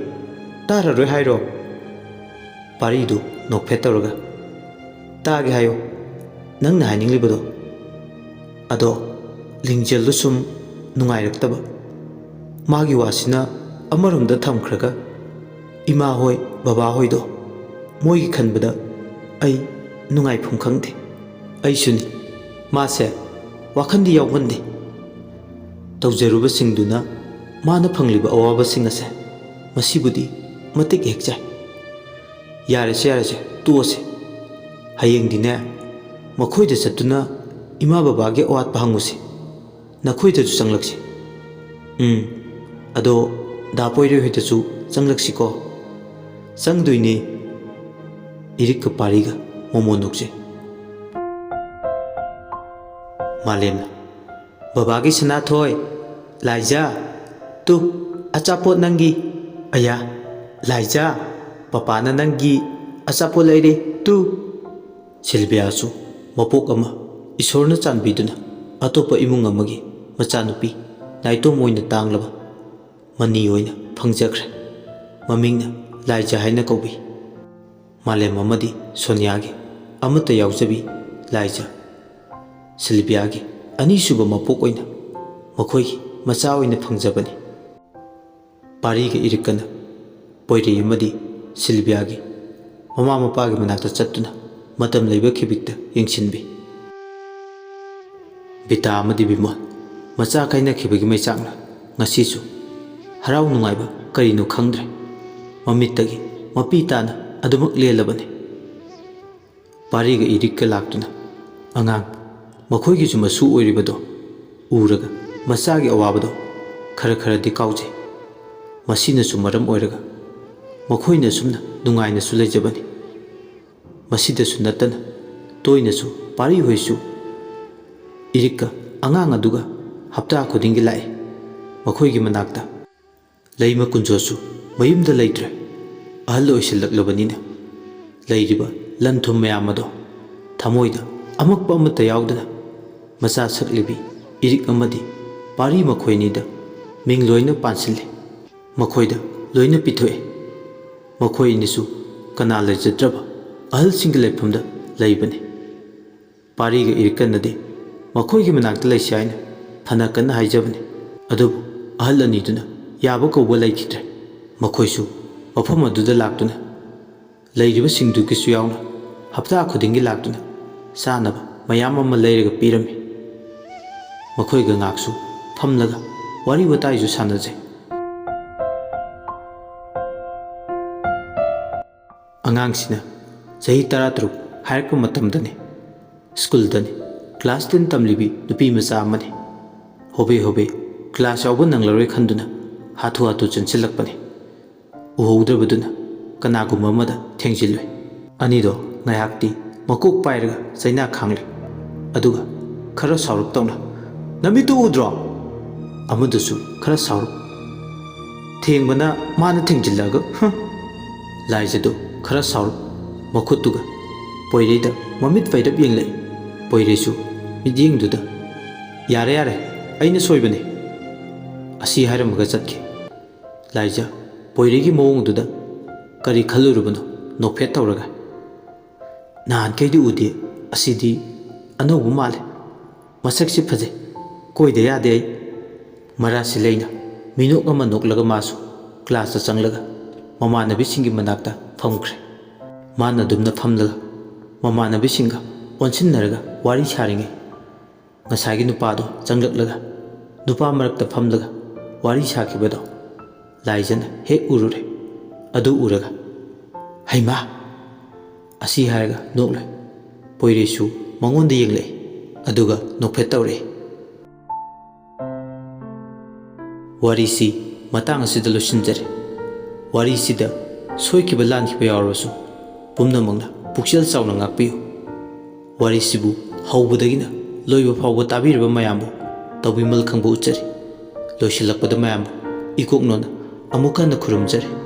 ꯇꯥꯔꯔꯣꯏ ꯍꯥꯏꯔꯣ?" ꯄꯥꯔꯤꯗꯨ ꯅꯣꯛꯐꯦꯠ ꯇꯧꯔꯒ, "ꯇꯥꯒꯦ ꯍꯥꯏꯌꯣ, ꯅꯪꯅ ꯍꯥꯏꯅꯤꯡꯂꯤꯕꯗꯣ꯫" ꯑꯗꯣ ꯂꯤꯡꯖꯦꯜꯗꯨ ꯁꯨꯝ ꯅꯨꯡꯉꯥꯏꯔꯛꯇꯕ꯫ ꯃꯥꯒꯤ ꯋꯥꯁꯤꯅ ꯑꯃꯔꯣꯝꯗ ꯊꯝꯈ꯭ꯔꯒ, "ꯏꯃꯥ ꯍꯣꯏ, ꯕꯕꯥ ꯍꯣꯏꯗꯣ, ꯃꯣꯏꯒꯤ ꯈꯟꯕꯗ ꯑꯩ ꯅꯨꯡꯉꯥꯏꯐꯝ ꯈꯪꯗꯦ꯫ ꯑꯩꯁꯨꯅꯤ꯫ ꯃꯥꯁꯦ ꯋꯥꯈꯜꯗꯤ ꯌꯥꯎꯒꯟꯗꯦ꯫ ꯇꯧꯖꯔꯨꯕꯁꯤꯡꯗꯨꯅ ꯃꯥꯅ ꯐꯪꯂꯤꯕ ꯑꯋꯥꯕꯁꯤꯡ ꯑꯁꯦ ꯃꯁꯤꯕꯨꯗꯤ ꯃꯇꯤꯛ ꯍꯦꯛ ꯆꯥꯏ꯫ ꯌꯥꯔꯦꯁꯦ, ꯌꯥꯔꯦꯁꯦ, ꯇꯣꯛꯑꯁꯦ꯫ ꯍꯌꯦꯡꯗꯤꯅꯦ, ꯃꯈꯣꯏꯗ ꯆꯠꯇꯨꯅ ꯏꯃꯥ ꯕꯕꯥꯒꯤ ꯑꯋꯥꯠꯄ ꯍꯪꯉꯨꯁꯦ꯫ ꯅꯈꯣꯏꯗꯁꯨ ꯆꯪꯂꯛꯁꯤ꯫" "ꯎꯝ, ꯑꯗꯣ ꯗꯥ ꯄꯣꯏꯔꯩ ꯍꯣꯏꯗꯁꯨ ꯆꯪꯂꯛꯁꯤꯀꯣ?" "ꯆꯪꯗꯣꯏꯅꯦ꯫" ꯏꯔꯤꯛꯀ ꯄꯥꯔꯤꯒ ꯃꯣꯃꯣꯟ ꯅꯣꯛꯆꯩ꯫ ꯃꯥꯂꯦꯝꯅ, "ꯕꯕꯥꯒꯤ ꯁꯅꯥꯊꯣꯏ, ꯂꯥꯏꯖꯥ, ꯇꯨ, ꯑꯆꯥꯄꯣꯠ ꯅꯪꯒꯤ꯫" "ꯑꯌꯥ, ꯂꯥꯏꯖꯥ, ꯄꯄꯥꯅ ꯅꯪꯒꯤ ꯑꯆꯥꯄꯣꯠ ꯂꯩꯔꯦ, ꯇꯨ꯫" ꯁꯤꯜꯚꯤꯌꯥꯁꯨ ꯃꯄꯣꯛ ꯑꯃ ꯏꯁꯣꯔꯅ ꯆꯥꯟꯕꯤꯗꯨꯅ ꯑꯇꯣꯞꯄ ꯏꯃꯨꯡ ꯑꯃꯒꯤ ꯃꯆꯥꯅꯨꯄꯤ ꯅꯥꯏꯇꯣꯝ ꯑꯣꯏꯅ ꯇꯥꯡꯂꯕ ꯃꯅꯤ ꯑꯣꯏꯅ ꯐꯪꯖꯈ꯭ꯔꯦ꯫ ꯃꯃꯤꯡꯅ ꯂꯥꯏꯖꯥ ꯍꯥꯏꯅ ꯀꯧꯕꯤ꯫ ꯃꯥꯂꯦꯝ ꯑꯃꯗꯤ ꯁꯣꯅꯤꯌꯥꯒꯤ ꯑꯃꯠꯇ ꯌꯥꯎꯖꯕꯤ ꯂꯥꯏꯖ ꯁꯤꯜꯕꯤꯌꯥꯒꯤ ꯑꯅꯤꯁꯨꯕ ꯃꯄꯣꯛ ꯑꯣꯏꯅ ꯃꯈꯣꯏꯒꯤ ꯃꯆꯥ ꯑꯣꯏꯅ ꯐꯪꯖꯕꯅꯤ꯫ ꯄꯥꯔꯤꯒ ꯏꯔꯤꯛꯀꯅ ꯄꯣꯏꯔꯩ ꯑꯃꯗꯤ ꯁꯤꯜꯕꯤꯌꯥꯒꯤ ꯃꯃꯥ ꯃꯄꯥꯒꯤ ꯃꯅꯥꯛꯇ ꯆꯠꯇꯨꯅ ꯃꯇꯝ ꯂꯩꯕ ꯈꯤꯕꯤꯛꯇ ꯌꯦꯡꯁꯤꯟꯕꯤ꯫ ꯕꯤꯇꯥ ꯑꯃꯗꯤ ꯕꯤꯃꯣꯜ ꯃꯆꯥ ꯀꯥꯏꯅꯈꯤꯕꯒꯤ ꯃꯩꯆꯥꯛꯅ ꯉꯁꯤꯁꯨ ꯍꯔꯥꯎ ꯅꯨꯡꯉꯥꯏꯕ ꯀꯔꯤꯅꯣ ꯈꯪꯗ꯭ꯔꯦ꯫ ꯃꯃꯤꯠꯇꯒꯤ ꯃꯄꯤ ꯇꯥꯅ ꯑꯗꯨꯃꯛ ꯂꯦꯜꯂꯕꯅꯤ꯫ ꯄꯥꯔꯤꯒ ꯏꯔꯤꯛꯀ ꯂꯥꯛꯇꯨꯅ ꯑꯉꯥꯡ ꯃꯈꯣꯏꯒꯤꯁꯨ ꯃꯁꯨ ꯑꯣꯏꯔꯤꯕꯗꯣ ꯎꯔꯒ ꯃꯆꯥꯒꯤ ꯑꯋꯥꯕꯗꯣ ꯈꯔ ꯈꯔꯗꯤ ꯀꯥꯎꯖꯩ꯫ ꯃꯁꯤꯅꯁꯨ ꯃꯔꯝ ꯑꯣꯏꯔꯒ ꯃꯈꯣꯏꯅ ꯑꯁꯨꯝꯅ ꯅꯨꯡꯉꯥꯏꯅꯁꯨ ꯂꯩꯖꯕꯅꯤ꯫ ꯃꯁꯤꯗꯁꯨ ꯅꯠꯇꯅ ꯇꯣꯏꯅꯁꯨ ꯄꯥꯔꯤ ꯍꯣꯏꯁꯨ ꯏꯔꯤꯛꯀ ꯑꯉꯥꯡ ꯑꯗꯨꯒ ꯍꯞꯇꯥ ꯈꯨꯗꯤꯡꯒꯤ ꯂꯥꯛꯏ꯫ ꯃꯈꯣꯏꯒꯤ ꯃꯅꯥꯛꯇ ꯂꯩꯃ ꯀꯨꯟꯖꯣꯁꯨ ꯃꯌꯨꯝꯗ ꯂꯩꯇ꯭ꯔꯦ꯫ ꯑꯍꯜ ꯑꯣꯏꯁꯤꯜꯂꯛꯂꯕꯅꯤꯅ ꯂꯩꯔꯤꯕ ꯂꯟ ꯊꯨꯝ ꯃꯌꯥꯝ ꯑꯗꯣ ꯊꯃꯣꯏꯗ ꯑꯃꯛꯄ ꯑꯃꯠꯇ ꯌꯥꯎꯗꯅ ꯃꯆꯥ ꯁꯛꯂꯤꯕꯤ ꯏꯔꯤꯛ ꯑꯃꯗꯤ ꯄꯥꯔꯤ ꯃꯈꯣꯏꯅꯤꯗ ꯃꯤꯡ ꯂꯣꯏꯅ ꯄꯥꯟꯁꯤꯜꯂꯤ꯫ ꯃꯈꯣꯏꯗ ꯂꯣꯏꯅ ꯄꯤꯊꯣꯛꯏ꯫ ꯃꯈꯣꯏ ꯑꯅꯤꯁꯨ ꯀꯅꯥ ꯂꯩꯖꯗ꯭ꯔꯕ ꯑꯍꯜꯁꯤꯡꯒꯤ ꯂꯩꯐꯝꯗ ꯂꯩꯕꯅꯤ꯫ ꯄꯥꯔꯤꯒ ꯏꯔꯤꯛꯀꯅꯗꯤ ꯃꯈꯣꯏꯒꯤ ꯃꯅꯥꯛꯇ ꯂꯩꯁꯤ ꯍꯥꯏꯅ ꯐꯅ ꯀꯟꯅ ꯍꯥꯏꯖꯕꯅꯤ꯫ ꯑꯗꯨꯕꯨ ꯑꯍꯜ ꯑꯅꯤꯗꯨꯅ ꯌꯥꯕ ꯀꯧꯕ ꯂꯩꯈꯤꯗ꯭ꯔꯦ꯫ ꯃꯈꯣꯏꯁꯨ ꯃꯐꯝ ꯑꯗꯨꯗ ꯂꯥꯛꯇꯨꯅ ꯂꯩꯔꯤꯕꯁꯤꯡꯗꯨꯒꯤꯁꯨ ꯌꯥꯎꯅ ꯍꯞꯇꯥ ꯈꯨꯗꯤꯡꯒꯤ ꯂꯥꯛꯇꯨꯅ ꯆꯥꯅꯕ ꯃꯌꯥꯝ ꯑꯃ ꯂꯩꯔꯒ ꯄꯤꯔꯝꯃꯤ꯫ ꯃꯈꯣꯏꯒ ꯉꯥꯏꯍꯥꯛꯁꯨ ꯐꯝꯂꯒ ꯋꯥꯔꯤ ꯋꯥꯇꯥꯏꯁꯨ ꯁꯥꯟꯅꯖꯩ꯫ ꯑꯉꯥꯡꯁꯤꯅ ꯆꯍꯤ ꯇꯔꯥꯇꯔꯨꯛ ꯍꯥꯏꯔꯛꯄ ꯃꯇꯝꯗꯅꯤ꯫ ꯁ꯭ꯀꯨꯜꯗꯅꯤ꯫ ꯀ꯭ꯂꯥꯁ ꯇꯦꯟ ꯇꯝꯂꯤꯕꯤ ꯅꯨꯄꯤ ꯃꯆꯥ ꯑꯃꯅꯤ꯫ ꯍꯣꯕꯦ ꯍꯣꯕꯦ ꯀ꯭ꯂꯥꯁ ꯌꯥꯎꯕ ꯅꯪꯂꯔꯣꯏ ꯈꯟꯗꯨꯅ ꯍꯥꯊꯨ ꯍꯥꯊꯨ ꯆꯦꯟꯁꯤꯜꯂꯛꯄꯅꯤ꯫ ꯎꯍꯧꯗ꯭ꯔꯕꯗꯨꯅ ꯀꯅꯥꯒꯨꯝꯕ ꯑꯃꯗ ꯊꯦꯡꯖꯤꯜꯂꯨꯏ꯫ ꯑꯅꯤꯗꯣ ꯉꯥꯏꯍꯥꯛꯇꯤ ꯃꯀꯣꯛ ꯄꯥꯏꯔꯒ ꯆꯩꯅꯥ ꯈꯥꯡꯂꯤ꯫ ꯑꯗꯨꯒ ꯈꯔ ꯁꯥꯎꯔꯞ ꯇꯧꯅ, "ꯅꯃꯤꯠꯇꯨ ꯎꯗ꯭ꯔꯣ?" ꯑꯃꯗꯨꯁꯨ ꯈꯔ ꯁꯥꯎꯔꯞ, "ꯊꯦꯡꯕꯅ ꯃꯥꯅ ꯊꯦꯡꯖꯤꯜꯂꯛꯑꯒ, ꯍꯨꯝ!" ꯂꯥꯏꯖꯗꯨ ꯈꯔ ꯁꯥꯎꯔꯞ ꯃꯈꯨꯠꯇꯨꯒ ꯄꯣꯏꯔꯩꯗ ꯃꯃꯤꯠ ꯄꯩꯔꯞ ꯌꯦꯡꯂꯛꯏ꯫ ꯄꯣꯏꯔꯩꯁꯨ ꯃꯤꯠꯌꯦꯡꯗꯨꯗ, "ꯌꯥꯔꯦ, ꯌꯥꯔꯦ, ꯑꯩꯅ ꯁꯣꯏꯕꯅꯤ," ꯑꯁꯤ ꯍꯥꯏꯔꯝꯃꯒ ꯆꯠꯈꯤ꯫ ꯂꯥꯏꯖ ꯄꯣꯏꯔꯩꯒꯤ ꯃꯑꯣꯡꯗꯨꯗ ꯀꯔꯤ ꯈꯜꯂꯨꯔꯕꯅꯣ ꯅꯣꯛꯐꯦꯠ ꯇꯧꯔꯒ꯫ "ꯅꯍꯥꯟꯈꯩꯗꯤ ꯎꯗꯦ, ꯑꯁꯤꯗꯤ ꯑꯅꯧꯕ ꯃꯥꯜꯂꯦ꯫ ꯃꯁꯛꯁꯤ ꯐꯖꯩ, ꯀꯣꯏꯗ ꯌꯥꯗꯦ ꯑꯩ"꯫ ꯃꯔꯥ ꯁꯤꯂꯩꯅ ꯃꯤꯅꯣꯛ ꯑꯃ ꯅꯣꯛꯂꯒ ꯃꯥꯁꯨ ꯀ꯭ꯂꯥꯁꯇ ꯆꯪꯂꯒ ꯃꯃꯥꯟꯅꯕꯤꯁꯤꯡꯒꯤ ꯃꯅꯥꯛꯇ ꯐꯝꯈ꯭ꯔꯦ꯫ ꯃꯥꯅ ꯑꯗꯨꯝꯅ ꯐꯝꯂꯒ ꯃꯃꯥꯟꯅꯕꯤꯁꯤꯡꯒ ꯑꯣꯟꯁꯤꯟꯅꯔꯒ ꯋꯥꯔꯤ ꯁꯥꯔꯤꯉꯩ, ꯉꯁꯥꯏꯒꯤ ꯅꯨꯄꯥꯗꯣ ꯆꯪꯂꯛꯂꯒ ꯅꯨꯄꯥ ꯃꯔꯛꯇ ꯐꯝꯂꯒ ꯋꯥꯔꯤ ꯁꯥꯈꯤꯕꯗꯣ ꯂꯥꯏꯖꯅ ꯍꯦꯛ ꯎꯔꯨꯔꯦ꯫ ꯑꯗꯨ ꯎꯔꯒ, "ꯍꯩꯃꯥ!" ꯑꯁꯤ ꯍꯥꯏꯔꯒ ꯅꯣꯛꯂꯦ꯫ ꯄꯣꯏꯔꯩꯁꯨ ꯃꯉꯣꯟꯗ ꯌꯦꯡꯂꯛꯏ, ꯑꯗꯨꯒ ꯅꯣꯛꯐꯦꯠ ꯇꯧꯔꯛꯏ꯫ ꯋꯥꯔꯤꯁꯤ ꯃꯇꯥꯡ ꯑꯁꯤꯗ ꯂꯣꯏꯁꯤꯟꯖꯔꯦ꯫ ꯋꯥꯔꯤꯁꯤꯗ ꯁꯣꯏꯈꯤꯕ ꯂꯥꯟꯈꯤꯕ ꯌꯥꯎꯔꯕꯁꯨ ꯄꯨꯝꯅꯃꯛꯅ ꯄꯨꯛꯆꯦꯜ ꯆꯥꯎꯅ ꯉꯥꯛꯄꯤꯌꯨ꯫ ꯋꯥꯔꯤꯁꯤꯕꯨ ꯍꯧꯕꯗꯒꯤꯅ ꯂꯣꯏꯕ ꯐꯥꯎꯕ ꯇꯥꯕꯤꯔꯕ ꯃꯌꯥꯝꯕꯨ ꯇꯧꯕꯤꯃꯜ ꯈꯪꯕ ꯎꯠꯆꯔꯤ꯫ ꯂꯣꯏꯁꯤꯜꯂꯛꯄꯗ ꯃꯌꯥꯝꯕꯨ ꯏꯀꯣꯛꯅꯣꯅ ꯑꯃꯨꯛ ꯍꯟꯅ ꯈꯨꯔꯨꯝꯖꯔꯤ꯫